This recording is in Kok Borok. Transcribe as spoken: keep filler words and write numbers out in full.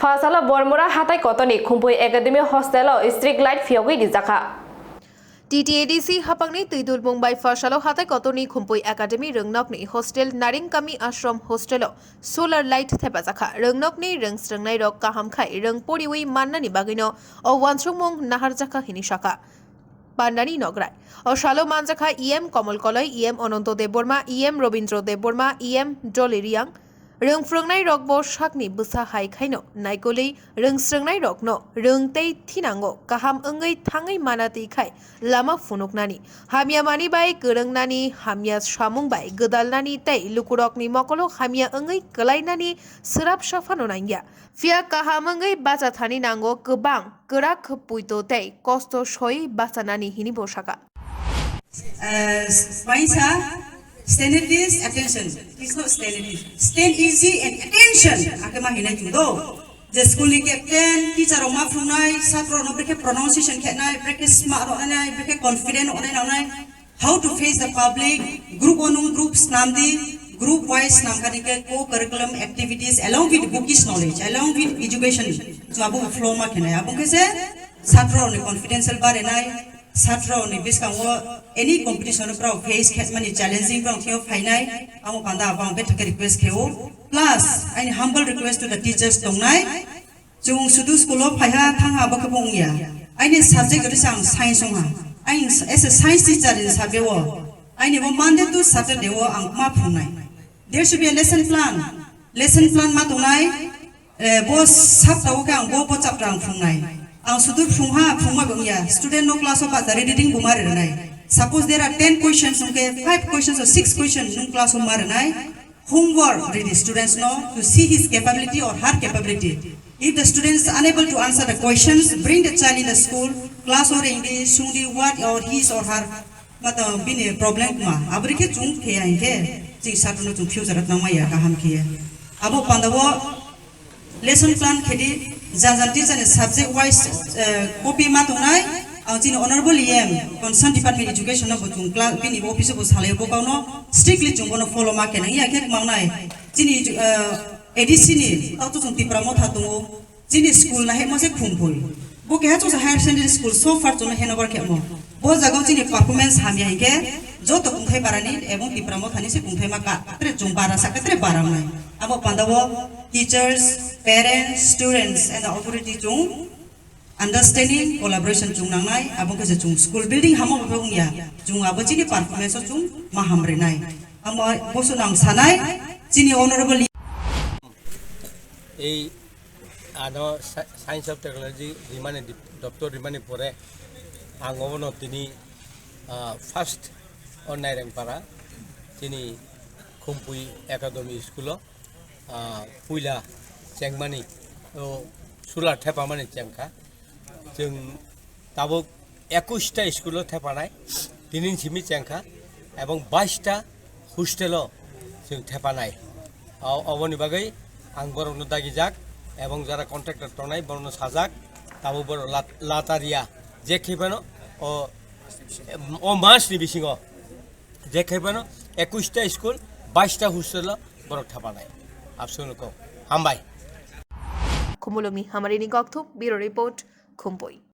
Phasalo Bormura hatai kotorni Khumpui Academy hostelo street light phiyogwi rijakha. T T A D C hapangni twi dulmung bai Phasalo hatai kotorni Khumpui Academy rwngnokni hostel Naringkami Ashram hostelo solar light thepajakha. Rwngnokni rwng srwngnairok kaham khai rwng poriwi mannani bagwino o uansukmung naharjakha hini sakha. Pandani nograi. O salo manjakha E M Komol Koloi, E M Ananto Debbarma, E M Robindra Debbarma, E M Dolly Riang. Rwng phrwngnairokbo sakni bwsa hai khaino naikolwi rwng srwngnairokno rwng tei thinango kaham wngwi thangwi mana twi khai lama phunuknani, hamya mani bai kwrwngnani, hamya samung bai gwdalnani tei lukurokni mokolo hamya wngwi kwlainani swrapsa phano nangya. Phiya kaham wngwi bacha thani nango kwbang kwrak puito tei kosto soi bachanani hini bo saka. Uh, Paisa, stand at this, attention. It's not stand at this. Stand easy and attention. Ake ma hinai chung do. Je school ni captain, teacher rok ma phrwngnai, satro rok no brekhe pronunciation khe nai, brekhe smart rok nai, brekhe confident rok nai, nai. How to face the public, group o nung group snam di, group wise snam kha di khe co-curriculum activities along with bookish knowledge, along with education. So abo flow ma khe nai. Abo khe se satro rok ni confidential bare nai. Satro ni bwskango any competition o borok face khe mani challenging borok thio phainai, amo panda abo ang bethak khe request khe o. Plus, aini humble request to the teachers tongnai. Chwng sudu school o phaiha thangha abo khe bo wngya. Aini subject risa ang science wngha. Aini as a science teacher ni subject o. Aini bo Monday to Saturday o ang ma phungnai. There should be a lesson plan. Lesson plan ma tongnai. Eh, bo sapta o khe ang bo, bo chapter ang phungnai. Ang sudu phungha, phungma bo wngya. Student no class o bacha reading bo ma rwnai. Suppose there are ten questions, hwnkhe five questions or six questions nung class o ma rwnai. Homework ridi students no to see his capability or her capability. If the student is unable to answer the questions, bring the child in the school, class o ring di, sung di what or his or her Mato bini problem ma, abri khe chwng khe ya hinkhe, chwng satro no chwng future o tangma ya kaham khe ya. Abo panda o lesson plan khe di, jan jan teacher ni subject wise, eh, copy ma tongnai, ang chini honorable E M, concerned department education no bo chwng class, bini office o bo salai bo kau no strictly chwng bono follow ma khe nang ya khe ma nai. Chini, eh, A D C ni, tao to chwng Tipra Motha tongo. Chini school na hemo se Khumpui. Bo keha chuksa higher secondary school so far chwngno handover khemo. Bo jagao chini performance hamya hinkhe joto Kungthai parani ebong Tipra Mothani se Kungthai ma ka, tre chwng bara sakha tre bara wngnai. Abo pandao teachers, parents, students and the authority chwng understanding, collaboration chwng nangnai. Abo khe se chwng school building hamo bo wngya. Chwng abo chini performance o chwng ma hamrinai. Amo boso nang sanai chini honorable Ei ano sci-, Science of Technology rimani dip-, doctor rimani pore ang obono tini, ah, first o Nairengpara chini Khumpui Academy school o, ah, puila chengmani, o solar thepamani chengkha. Chwng tabuk ekush ta school o thepanai, tinin simi chengkha, ebong bais ta hostel o chwng thepanai. O-, oboni bagwi ang borokno dagijak, ebong jara contractor tongnai, borokno sajak, tabuk borok lat-, lataria, je khe phano o, o mas ni bisingo, je khe phano ekush ta school, bais ta hostel o borok thepanai. Abswk no kok. Hambai. Khumulwngni Hamarini Kokthum, Bureau Report, Khumpui.